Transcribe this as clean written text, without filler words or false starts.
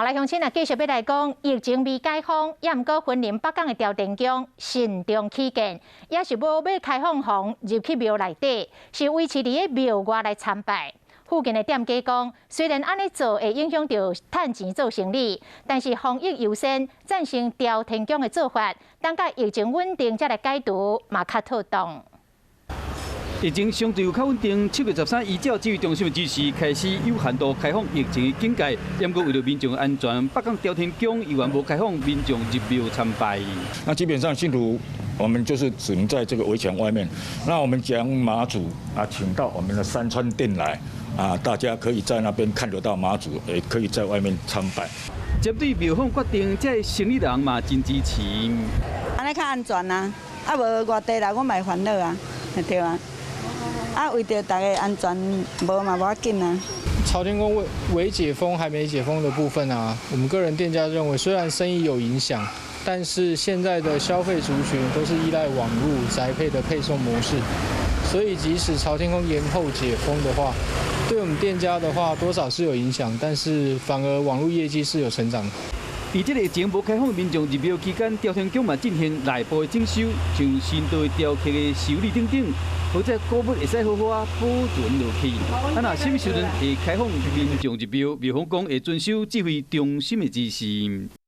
好來，鄉親啊，繼續欲來講，疫情未解封，猶毋過雲林北港的朝天宮慎重起見，也是無欲開放予人入去廟內底，是維持佇咧廟外來參拜。附近的店家講，雖然按呢做會影響著趁錢做生意，但是防疫優先，贊成朝天宮的做法，等到疫情穩定才來解除，嘛較妥當。疫情相對有較穩定，7月13依照指揮中心的指示，開始有限度開放疫情的警戒。不過為著民眾安全，北港朝天宮猶原無開放民眾入廟參拜。那基本上信徒，我們就是只能在這個圍牆外面。那我們將媽祖啊請到我們的三川殿來啊，大家可以在那邊看得到媽祖，也可以在外面參拜。針對廟方決定，這个生意人嘛真支持。按呢較安全啊，啊無外地來我嘛會煩惱啊，對啊。啊，為著大家安全，無嘛無要緊啊。朝天宮未解封還沒解封的部分啊，我們個人店家認為，雖然生意有影響，但是現在的消費族群都是依賴網路宅配的配送模式，所以即使朝天宮延後解封的話，對我們店家的話多少是有影響，但是反而網路業績是有成長的。佇這个疫情無開放民眾入廟期間，朝天宮嘛進行內部的整修，像神道雕刻的修理等等，予這古物會使好好仔保存落去。啊，若啥物時陣會開放民眾入廟，廟方講會遵守指揮中心的指示。